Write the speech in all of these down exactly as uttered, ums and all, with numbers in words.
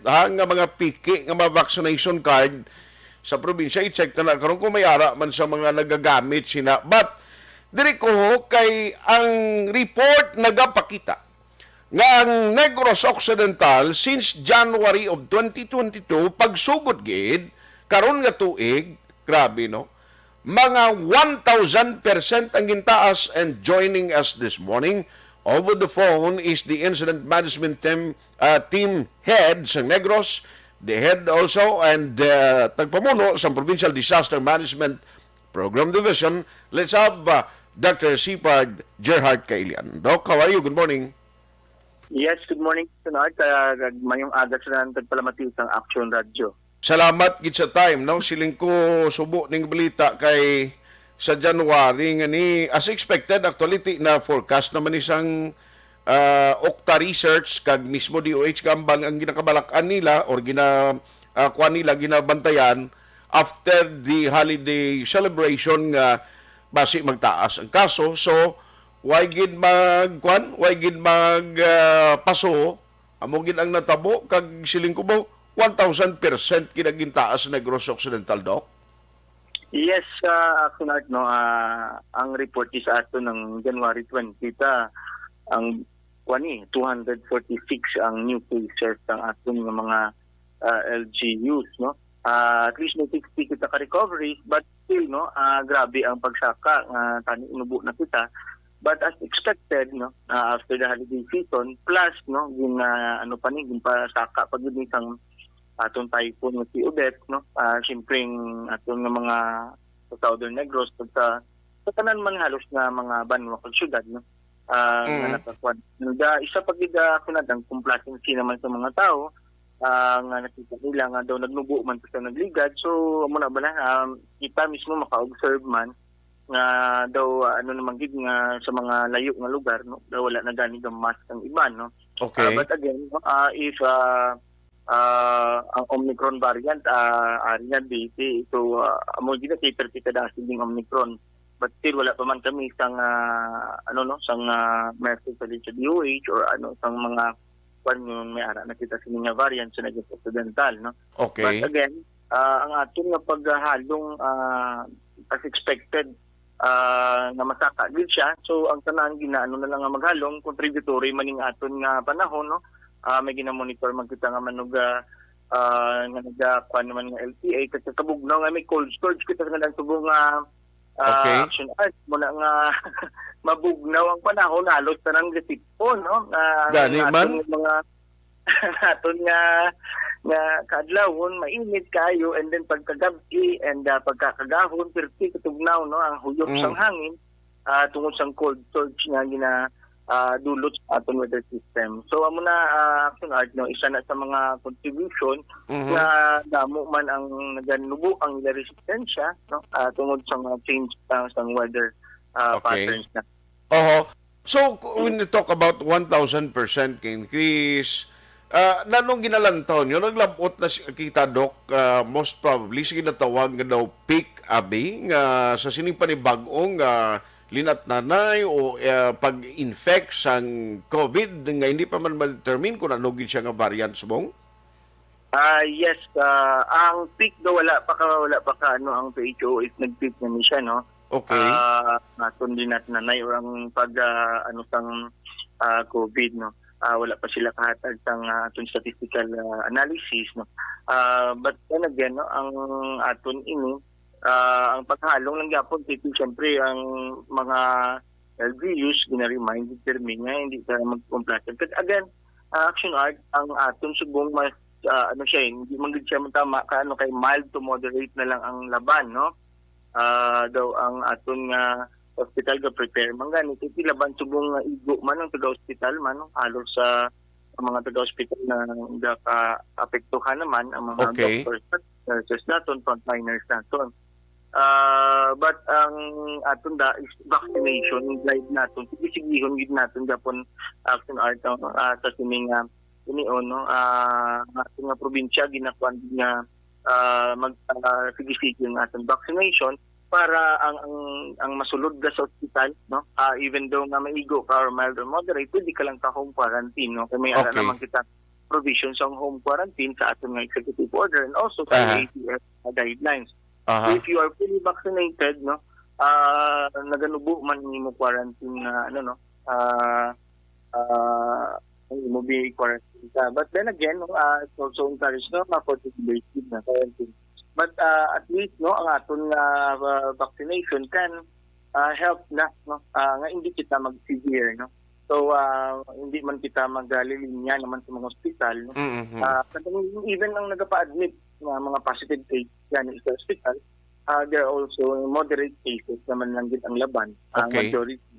ha, nga mga piki nga mga vaccination card sa probinsya. I-check na na karon kung may ara man sa mga nagagamit sina. But diri ko kay ang report nagapakita nga ang Negros Occidental since January of twenty twenty-two, pagsugod gid karon nga tuig, grabe, no? Mga one thousand percent ang gintaas. And joining us this morning over the phone is the incident management team, uh, team head sa Negros, the head also and uh, tagpamuno sa Provincial Disaster Management Program Division. Let's have uh, Doctor Sipard Gerhard Kailian. Doc, how are you? Good morning. Yes, good morning, Senard. Uh, mayong aga sa nang tagpalamati sang Action Radio. Salamat gid sa time, no? Siling ko subo ning balita kay sa January nga ni, as expected, actually, ti na forecast naman isang uh, Octa Research kag mismo D O H Gambal ang ginakabalak-an nila or gina uh, kuan nila ginabantayan after the holiday celebration nga basi magtaas ang kaso. So, why gid mag kuan, why gid mag uh, paso Amo gid ang natabo kag siling ko ba, one thousand percent gid ang gintaas sa Negros Occidental, Doc? Yes, uh, Action Art, no, uh, ang report is ato ng January twenty ta ang kuan ni two hundred forty-six ang new cases ng aton nga mga uh, L G Us, no. Uh, at least may sixty kita ka recoveries, but still, no, uh, grabe ang pagsaka nga tani inubo na kita. But as expected, no, uh, after the holiday season, plus, no, gin uh, ano pa ni, ginpasaka pa gid ni sang aton typhoon nga si Odette, no. Uh, siyempre, aton nga mga sa Southern Negros, pag sa, sa tanan man halos nga mga banwa kag syudad, no. Uh, mm. Nga nakakuan. And uh, isa pa gid uh, kunad ang complacency naman sa mga tao uh, nga nakita nila nga daw nagnubo man sa nagligad. So amo na ba na um, kita mismo maka-observe man nga daw uh, ano naman gid nga sa mga layo nga lugar, no, daw wala na gani ang mask ang iban, no. Okay. Uh, but again, no, uh, if uh, uh, ang Omicron variant uh, ari nga di ito uh, amo gid na kay perpita dahil ding Omicron, but still wala pa man kami sang uh, ano, no, sang uh, message sa D O H or ano sang mga kwan yung may ara na kita sini nga variant sa Negros Occidental, no. Okay. But again, uh, ang aton nga paghalong uh, as expected uh, nga masaka gid siya. So ang tanan ginaano na lang nga maghalong, contributory man ning aton nga panahon, no. Uh, may ginamonitor man kita nga manuga uh, nga nagakuan naman nga L T A kasi kabugnaw nga may cold storage kita sa nga subong nga uh, okay. Action Art mo na nga mabugnaw ang panahon, halos tanan gasipon, no. Uh, gani man mga aton nga nga kaadlawon mainit kayo, and then pagkagabi and uh, pagkakagahon perti katugnaw, no, ang huyop mm. sang hangin uh, tungod sang cold surge nga gina uh, dulot sa aton weather system. So amo na uh, Action Art, no, isa na sa mga contribution mm-hmm. na damo man ang naganubo ang ila resistensya, no, uh, tungod sa mga change uh, sang weather uh, okay. patterns na. Oho. So, when you talk about one thousand percent increase, uh, nanong ginalantaw nyo? Naglabot na kita, Doc, uh, most probably sa ginatawag nga daw peak, abi, nga sa sining panibag-ong uh, linatnanay o uh, pag-infect sang COVID nga hindi pa man ma-determine kung ano gid siya nga variant subong? Ah, uh, yes, uh, ang peak do wala pa ka wala pa ka ano ang P H O if nag-peak na ni siya, no. Okay. Ah, uh, aton din nat nanay or ang pag uh, ano sang uh, COVID, no. Uh, wala pa sila kahatag sang uh, aton statistical uh, analysis, no. Uh, but then again, no, ang aton ini uh, ang paghalong lang gyapon kay siyempre ang mga L G Us gina-remind gid pirmi nga hindi ka mag-complacent. But again, uh, Action Art ang aton subong mas uh, ano siya, eh, hindi man gid siya matama ka ano kay mild to moderate na lang ang laban, no. Uh, daw ang aton nga hospital ga prepare man gani kay laban subong nga igo man ang taga hospital man, no? Halos sa uh, mga taga hospital na gaka apektuhan naman ang mga okay. doctors, nurses naton, frontliners naton. Uh, but ang aton da is vaccination drive naton. Sige sigihon gid naton gapon Action Art uh, sa sining uh, ini no uh, aton nga probinsya ginakuan nga uh, mag uh, sige sige ang aton vaccination para ang ang, ang masulod ka sa ospital, no, uh, even though nga maigo ka or mild or moderate, pwede ka lang ka home quarantine, no, kay may okay. Ara naman kita provision sang home quarantine sa aton nga executive order and also sa Aha. A C S guidelines. Aha. If you are fully vaccinated, no, ah, naganubo man ang imo quarantine na, ano, no, ah, ah, ang imo bi-quarantine ka. But then again, no, ah, it's also encouraged, no, nga forty days na quarantine. But, ah, at least, no, ang aton nga, ah, vaccination can, ah, help na, no, ah, nga hindi kita mag-severe, no. So, ah, hindi man kita maglilinya naman sa mga ospital, no. Mm-hmm. Ah, even ang nagapa-admit nga mga positive case gani sa ospital, ah, there are also moderate cases naman lang gid ang laban. Ang Okay. majority,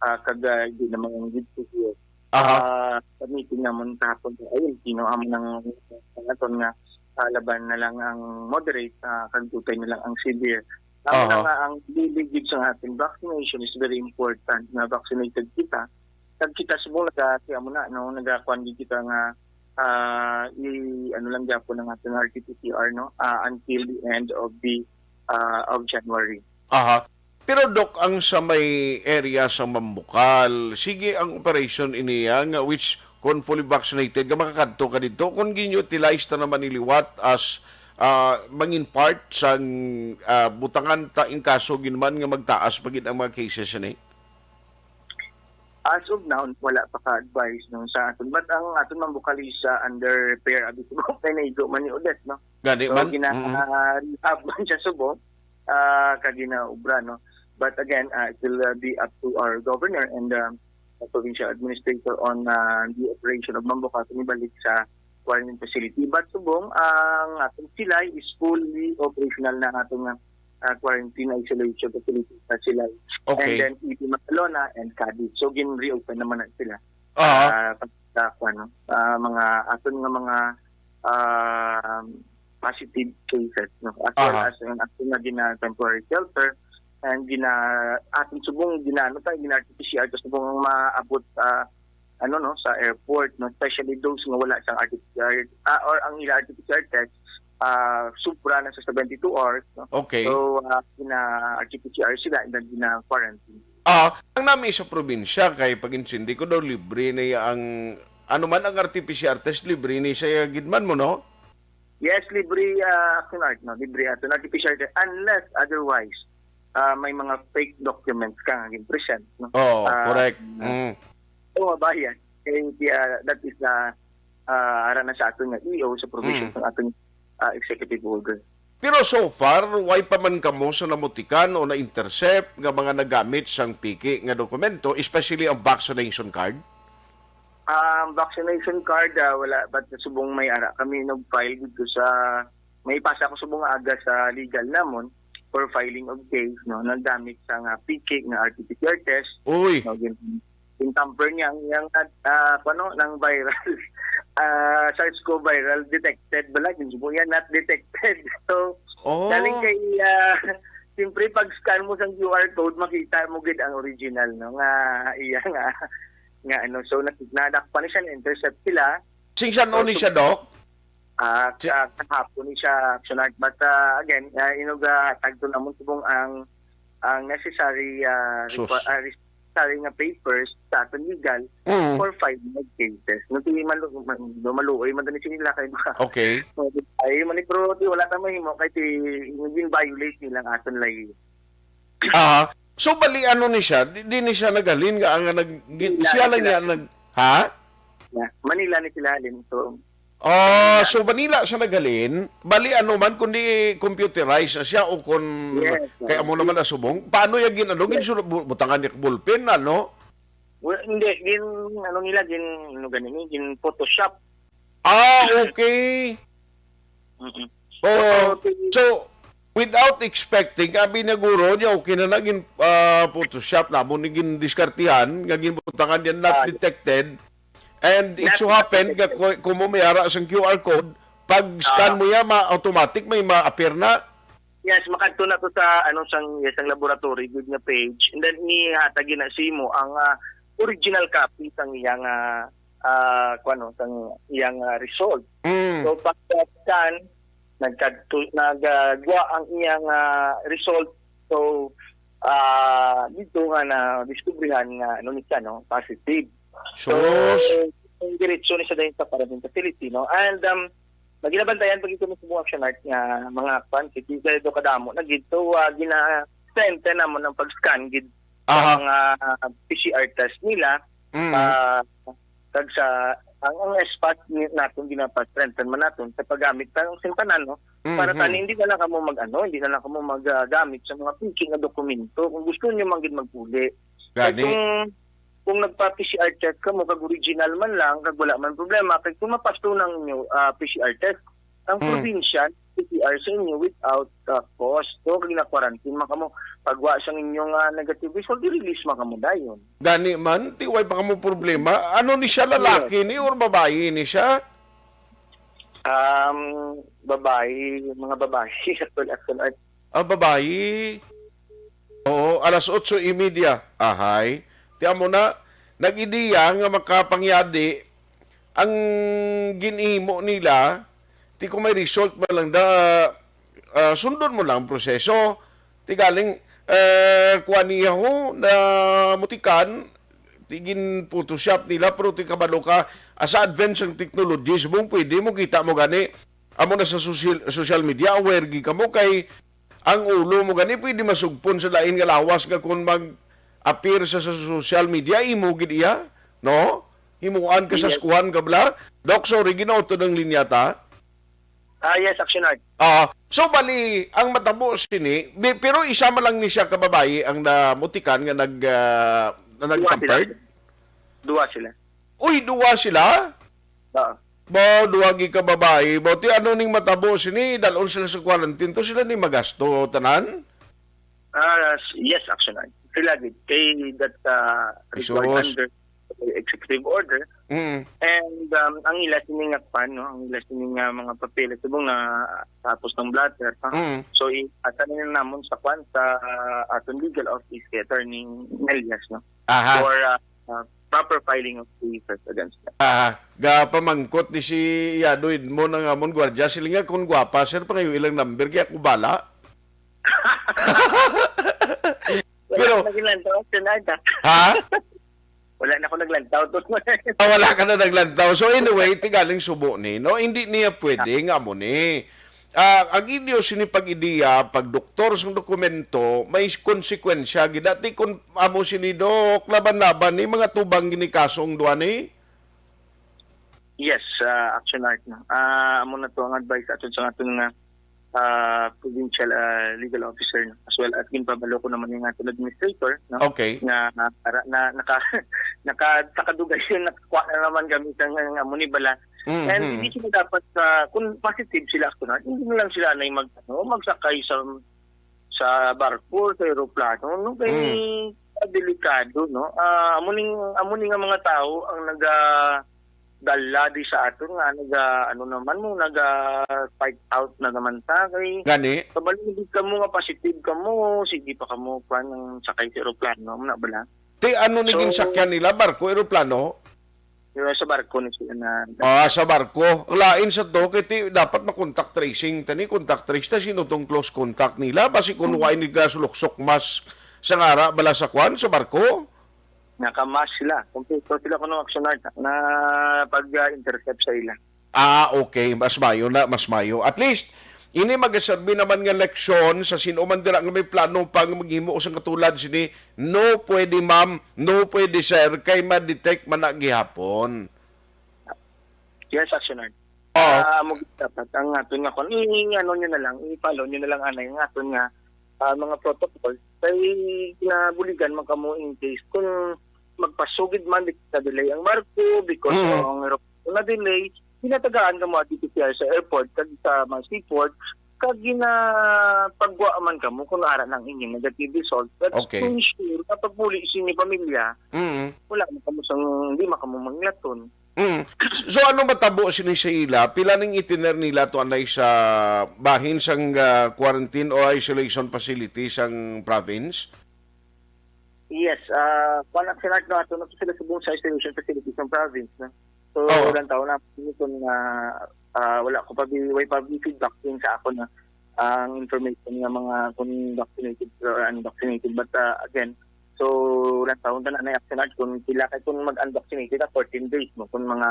ah, kag, ah, di naman ang gid severe. Aha. Ah, sa meeting namon kahapon sa I L P, no, amo nang, nang aton nga, ah, laban na lang ang moderate, ah, kag dugay na lang ang severe. Amo na Aha. nga ang dili gid sa ating vaccination is very important na vaccinated kita. Kag kita subong naga-, kaya mo na, no, nagakuan gid kita nga, ah, i-, ano lang gyapon ang ating R T P C R, no, ah, until the end of the, ah, of January. Aha. Pero, Doc, ang sa may area sa Mambukal, sige ang operation iniya nga which kung fully vaccinated nga makakadto ka didto, kung gin-utilize ta naman ni liwat as, ah, mangin part sang, ah, butangan ta in kaso gid man nga magtaas pa gid ang mga cases ini? As of now, wala pa ka advice, no, sa aton. But ang aton Mambukal is, ah, under repair, abi ko, kay naigo man ni Odette, no? Gani So, man? gina-, Mm. ah, rehab man siya subong, ah, kag ginaobra, no? But again, ah, it will, ah, be up to our governor and, um, the provincial administrator on, ah, the operation of Mambukal kung ibalik sa quarantine facility. But subong, ang atong Silay is fully operational na atong, ah, quarantine isolation facility sa Silay. Okay. And then, E P Matalona and Cadiz. So, gin-reopen naman na sila. Ah. Ah, pag-, sa, ano, ah, mga, aton nga mga, ah, positive cases, no? As well Aha. as ang aton nga gina-, temporary shelter, and gina-, aton subong gina-, ano ta, gina-R T P C R, tapos subong ang maabot, ah, ano, no, sa airport, no? Especially those nga wala sang R T P C R, ah, or ang ila R T P C R test, ah, sobra na sa seventy-two hours, no? Okay. So, ah, gina-R T P C R sila, and then gina-quarantine. Ah, ang nami sa probinsya kay pag-intindi ko daw libre na ya ang, ano man ang R T P C R test, libre ni siya gid man mo, no? Yes, libre, ah, Action Art, no? Libre ato na R T P C R test unless otherwise, ah, may mga fake documents ka nga gin-present, no? Oo, Ah, correct. Mm. Oo, mabayad. Kay, ah, that is, ah, ah, ara na sa aton nga E O sa provision Mm. sa aton, ah, executive order. Pero so far, why pa man kamo sa namutikan o na-intercept nga mga nagamit sang piki nga dokumento, especially ang vaccination card? Ang vaccination card, ah, wala, but subong may ara kami nag-file dito sa, may pasa ko subong nga aga sa legal namon for filing of case, no, nagamit sa nga piki nga R T P C R test. Uy. No, gin-, gin-tamper niya ang, ang, ah, ano, nang viral, ah, SARS-CoV viral detected bala, gin-, subong yan, not detected. So, Oh. galing kay, ah, siyempre, pag scan mo sa Q R code, makita mo gid ang original, no, nga iya nga, nga ano. So, nak-, nadakpan ni siya, na-intercept sila. Sing san So, ni siya, Doc? Ah, Si- ka-, kahapon ni siya, Action Art. But, ah, again, ah, inuga, tagto namon subong ang, ang necessary, ah, Sus. requa-, ah, necessary nga papers sa aton legal Mm. for filing of cases. No, ti malu-, man-, no, maluoy man din sila kay mga Okay. Ay, man, pero di wala ta mahimo kay ti, gin-violate nilang aton lay. Aha. So, bali, ano ni siya? Di, di ni siya naghalin nga ang nag-, gi-, Wala siya na lang sila. niya nag-, ha? Yeah. Manila ni sila halin. So, Ah, so Manila siya naghalin, bali ano man, kundi computerized na siya o kun Yes, kay amo yes. naman na subong, paano ya gin-, ano, Yes. gin-, bu-, butangan niya ballpen, ano? Well, hindi, gin, ano nila, gin, ano gani ni, gin Photoshop. Ah, okay. Mm-mm. Oh, So, so, without expecting, abi na guro niya, okay na naging, ah, Photoshop na mo, naging diskartihan, nga ginbutangan niya, not Ah. detected. And it Not so happened, nga detected. ku-, kung mo may ara sang Q R code, pag scan Ah. mo yan, ma-, automatic may ma-appear na. Yes, makadto na to sa, ano, sang, yes, ang laboratory, good nga page. And then, ihatag yun na sa imo ang, ah, original copy sang iyang, ah, ah, kuwan, no, sang iyang, ah, result. Mm. So, pag scan, nagkadto, nagagwa ang iyang, ah, result. So, ah, dito nga na diskubrihan nga, ano, ni siya, no, positive. So, Sus. Ang diretso ni sa dayon sa quarantine facility, no? And, um, maginabantayan pa gid kami sa mga Action Art nga mga kwan, kay di daw kadamo na gid. So, ah, gina-strengthen namon ang pag-scan gid sa Aha. mga P C R test nila. Mm. Ah, kag sa, ang, ang S PAT ni, naton ginapa-strengthen man naton sa paggamit sa, sa tanan, no? Para Mhm. tani, hindi na lang kamo mag-ano, hindi na lang kamo mag-, ah, gamit sa mga fake nga dokumento. Kung gusto niyo man gid magpuli. Kay Gani. kung, kung nagpa-P C R test kamo, kag original man lang, kag wala man problema, kay kung mapasto na ang inyo, ah, P C R test, ang Hmm. probinsya, P C R sa inyo without, ah, cost. So, kag na-quarantine man kamo, pag wa sang inyong, ah, negative result, i-release man kamo dayon. Gani man, ti way pa kamo problema. Ano ni siya, lalaki Yes. ni or babayi ni siya? Um, babayi, mga babayi, actual, actual art. Ah, babayi. Oo, alas otso y media. Ahay. Ti amo na, nag-ideya nga makapangyadi ang ginhimo nila, ti kung may result man lang da, ah, sundon mo lang ang proseso. Ti galing, eh, kuha niya ho, na mutikan, ti gin-photoshop nila, pero ti kabalo ka, asa advance ang technology, subong pwede mo kita mo gani, amo na sa social, social media, aware gi kamo kay ang ulo mo gani pwede masugpon sa lain nga lawas nga kung mag-appear sa, sa social media, imo gid iya, no? Himuan ka sa Yes. skuhan ka bala. Doc, sorry, ginautod ang linya ta. Ah, yes, Action Art. Ah, so bali, ang matabo sini, bi-, pero isa man lang ni siya ka babayi ang namutikan nga nag, ah, na Duwa sila. nag-tampered? Duwa sila. Uy, duwa sila? Oo. Ba, duwa gi ka babayi. Ba, ti ano ning matabo sini? Dalon sila sa quarantine. To sila ni magasto, tanan? Ah, s-, yes, Action Art. Sila gid. Kay that, ah, required Jesus. under the executive order. Mm. And, um, ang ila sini nga kwan, no? Ang ila sini nga mga papeles, subong na tapos ng blotter, ha? Mm. So, i-, asa na namon sa kwan, sa, ah, aton legal office kay Attorney Melias, no? Aha. For, ah, ah, proper filing of cases against them. Aha. Gapamangkot ni si Yado Edmond ang amon gwardya. Sila nga kung gwapa, sir, pangayo ilang number, kaya ako bala. Wala Pero ako naglantaw, Action Art, ah. Ha? Wala na ako naglantaw. Ah, wala ka na naglantaw. So anyway, ti galing subo ni, no? Hindi niya pwede nga amo ni. Ah, ang inyo sini pag-ideya, pagdoktor sang dokumento, may konsekwensya gid. Dati kung amo sini, Doc, laban-laban ni mga tubang gini kasong duha ni? Yes, ah, Action Art, no. Ah, amo na to ang advice aton sa aton nga, ah, provincial, ah, legal officer, no, as well as ginpabalo ko naman yung aton administrator, no, Okay. na, na, na, na, naka, naka, sa kadugayon, nakakuha na naman kami sa nga, nga amo ni bala. Mhm. And hindi sila dapat sa, kung positive sila, Action Art, hindi na lang sila na mag, ano, magsakay sa, sa barko, sa eroplano, no? Kay Mm. delikado, no? Ah, amo ning, amo ni nga mga tao ang naga-, dala di sa aton nga naga-, ano naman mo, naga-fight out na naman ta. Kay Gani? kabalo, hindi kamo nga positive kamo, sige pa kamo, kwan, ang sakay sa eroplano, amo na bala? Ti ano ni So, ginsakyan nila? Barko, eroplano? Yung sa barko ni sila na Ah, sa barko. Ang lain sa to, kay ti, dapat ma-contact tracing. Tani, contact trace ta, sino tong close contact nila? Basi kung Hmm. wa ini ka suluksok mas sa ngara, bala sa kwan, sa barko? Naka-mask sila. Kompleto sila kuno, Action Art, na pag, ah, intercept sa ila. Ah, okay. Mas mayo na, mas mayo. At least, ini magaserbi naman nga leksyon sa sino man dira nga may plano pang maghimo sa katulad sini, no pwede ma'am, no pwede sir, kay ma-detect man na gihapon. Yes, Action Art. Oo. Ah, mo dapat ang aton nga kon, i-, i-, ano nyo na lang, i-follow nyo na lang anay ang aton nga, ah, mga protocol. Kay kinabuligan man kamo in case kung magpasugid man, di na delay ang barko, because Mm. ang aeroplano na delay, ginatagaan kamo ang D T P R sa airport, kag sa mga seaport, kag ginapagwa man kamo kung ara nang inyong negative result. That's Okay. to ensure na pagmuli sa inyong pamilya, Mm. wala man kamo sang, di man kamo manglaton. Mm. So, ano matabo sini sa ila? Pila ning itiner nila to anay sa bahin sang, ah, quarantine o isolation facility sang province? Yes, ah, kuwan, Action Art, no, ato na to sila subong sa isolation facility sang province, no? So, Oo. ilang taon na, yun nga, ah, wala ko pa bi-, way pa bi-, feedback din sa ako na ang information nga mga kung vaccinated or unvaccinated. But, ah, again, So, lantawon ta na na, Action Art, kung pila kay, kung mag-unvaccinated na, fourteen days mo. Kung mga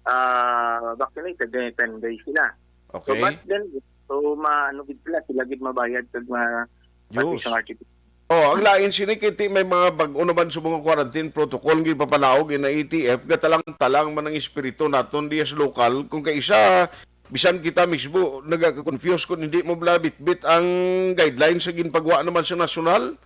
ah, vaccinated, then ten days sila. So, Okay. But then, so, maano gid sila, sila gid mabayad kag ma Diyos. Isang R T P. Oh, ang lain sini kay ti may mga bag-o naman sa mga quarantine protocol nga ipapalaog in A T F, gatalang-talang man ang espiritu naton diya sa lokal. Kung kaisa, bisan kita mismo nagaka-confuse kung hindi mo bala bitbit ang guidelines sa ginpagawa naman sa nasyonal.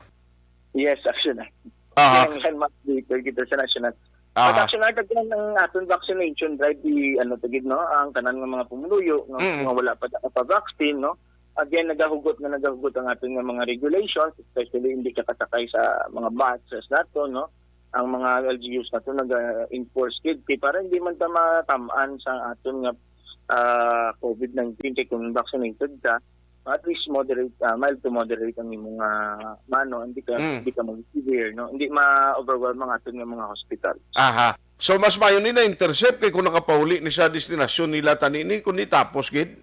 Yes, Action Art. Aha. Kaya nga, ma-update kita sa national. But Aha. Action Art, again, ang aton vaccination drive, di, ano, tagid, no, ang tanan ng mga pumuluyo, no, Mm. nga wala pa nakapavaccine, no, again, nagahugot na nagahugot ang aton nga mga regulations, especially hindi ka kasakay sa mga buses nato, no, ang mga L G Us nato nag-enforce gid kay para hindi man ta matamaan sa aton nga ah, COVID nineteen kay kung vaccinated ka, at least moderate, ah, mild to moderate ang imong ah, mano, hindi ka Mm. hindi ka mag-severe, no, hindi ma-overwhelm ang aton nga mga hospital. Aha. So mas maayo ni na-intercept kay kung nakapauli ni sa destinasyon nila tani ni kundi tapos gid.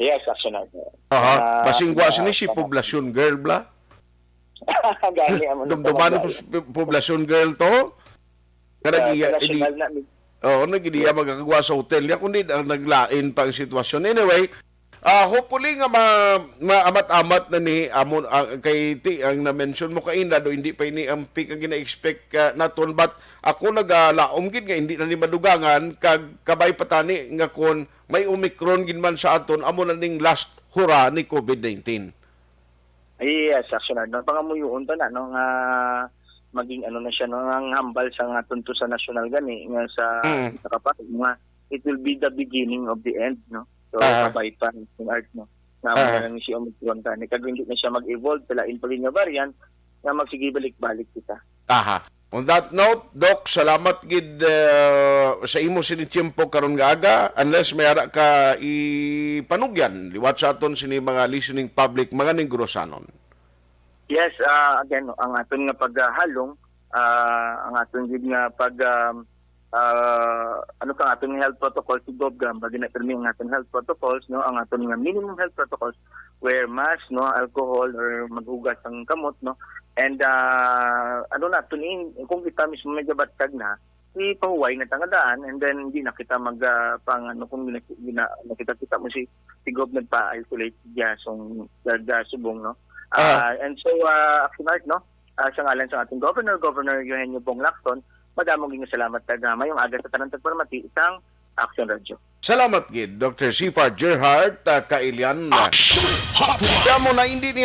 Yes, Action Art. Aha. Ah, Basing wa sini ah, si ah, poblasyon girl bla. Gani amo na Dumduman tawag po si poblasyon girl to. Nga Ah, nag-iya, national na mi- Oo, nag-iya magkakagwa sa hotel niya kundi ang naglain pa ang sitwasyon. Anyway, ah hopefully nga ma maamat-amat na ni amo ah, kay ti ang na-mention mo kaina do hindi pa ini ang peak ang gina-expect ah, naton, but ako nagalaom gid nga hindi na ni madugangan kag kabay pa tani nga kon may Omicron gid man sa aton amo na ning last hura ni COVID nineteen. Yes, actually, no, pangamuyoon ta na, no, nga maging ano na siya, no, ang hambal sa nga tunto sa national gani nga sa Mm. isa ka pa nga it will be the beginning of the end, no. So Ah. Kabay pa ang art, no, na Ah. uh, lang si Omicron gani kag hindi na siya mag-evolve sa lain pa gid nga variant nga magsige balik-balik kita. Aha. On that note, Doc, salamat gid uh, sa imo sini tiyempo karon nga aga, unless may ara ka ipanugyan liwat sa aton sini mga listening public, mga Negrosanon. Yes, ah, again, no, ang aton nga paghalong, ah, ang aton gid nga pag um, ah, ano ka, aton health protocols, si Gov Gam, bagi na pirmi ang aton health protocols, no, ang aton nga minimum health protocols, wear mask, no, alcohol or maghugas ang kamot, no, and ah, ano na, tunin, kung kita mismo medyo batag na, ipahuway na tangadaan, and then hindi na kita mag ah, pang ano kung gina, gina, nakita kita mo si si Gov nagpa-isolate diya sung diya subong, no. Ah, and so uh, Action Art, no, ah, sa ngalan sa ating governor, Governor Eugenio Bong Lacson, madamo gyud nga salamat kag ah, mayong aga sa tanan tagparamati sang Action Radio. Salamat gid, Doctor Sifar Gerhard uh, Kailian. Action Hotline. Kamo na hindi ni